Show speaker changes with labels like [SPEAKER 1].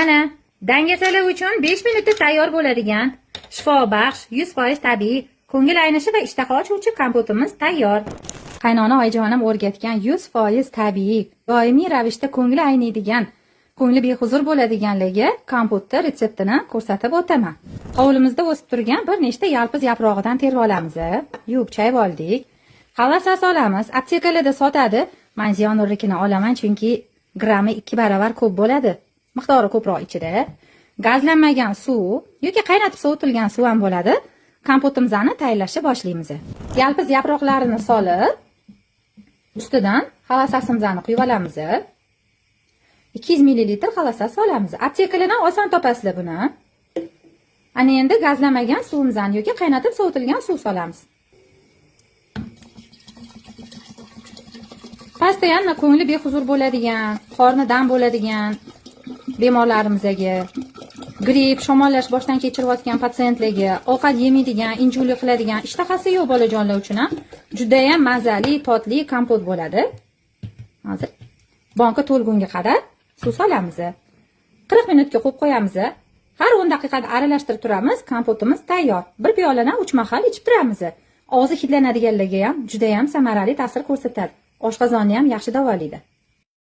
[SPEAKER 1] Mana, dangasalar uchun 5 minutda tayyor bo'ladigan, shifobaxsh, 100% tabiiy, ko'ngil aynishi va ishtaha ochuvchi kompotimiz tayyor. Qaynona oyijonim o'rgatgan 100% tabiiy, doimiy ravishda ko'ngli ayniydigan, ko'ngli behuzur bo'ladiganligi kompotni retseptini ko'rsatib o'taman. Hovlimizda o'sib turgan bir nechta yalpiz yaprog'idan terib olamiz. Yuvib chayib oldik. Xalasas olamiz. Aptekalarda sotadi. Men Ziyonurnikini olaman, chunki grammi 2 baravar ko'p bo'ladi. Miqdori ko'proq ichida. Gazlanmagan suv yoki qaynatib sovitilgan suv ham bo'ladi. Kompotimizni tayyorlashni boshlaymiz. Yalpiz yaproqlarini solib, ustidan xalasasimizni quyib olamiz. 200 ml xalasas solamiz. Aptekalardan oson topasizlar buni. Ana endi gazlamagan suvimizni yoki qaynatib sovitilgan suv solamiz. Постоянно ko'ngli behuzur bo'ladigan, qorni dam bo'ladigan bemorlarimizga, gripp, shamollash boshdan kechirayotgan patsientlarga, ovqat yemaydigan, injulik qiladigan, ishtahasi yo'q bolajonlar uchun ham juda ham mazali, totli kompot bo'ladi. Hozir banka to'lgunga qadar suv solamiz. 40 minutga qo'yib qo'yamiz. Har 10 daqiqada aralashtirib turamiz, kompotimiz tayyor. Bir piyoladan 3 mahal ichib turamiz. Og'zi hidlanadiganlarga ham juda ham samarali ta'sir ko'rsatadi. Oshqozonni ham yaxshi davolaydi.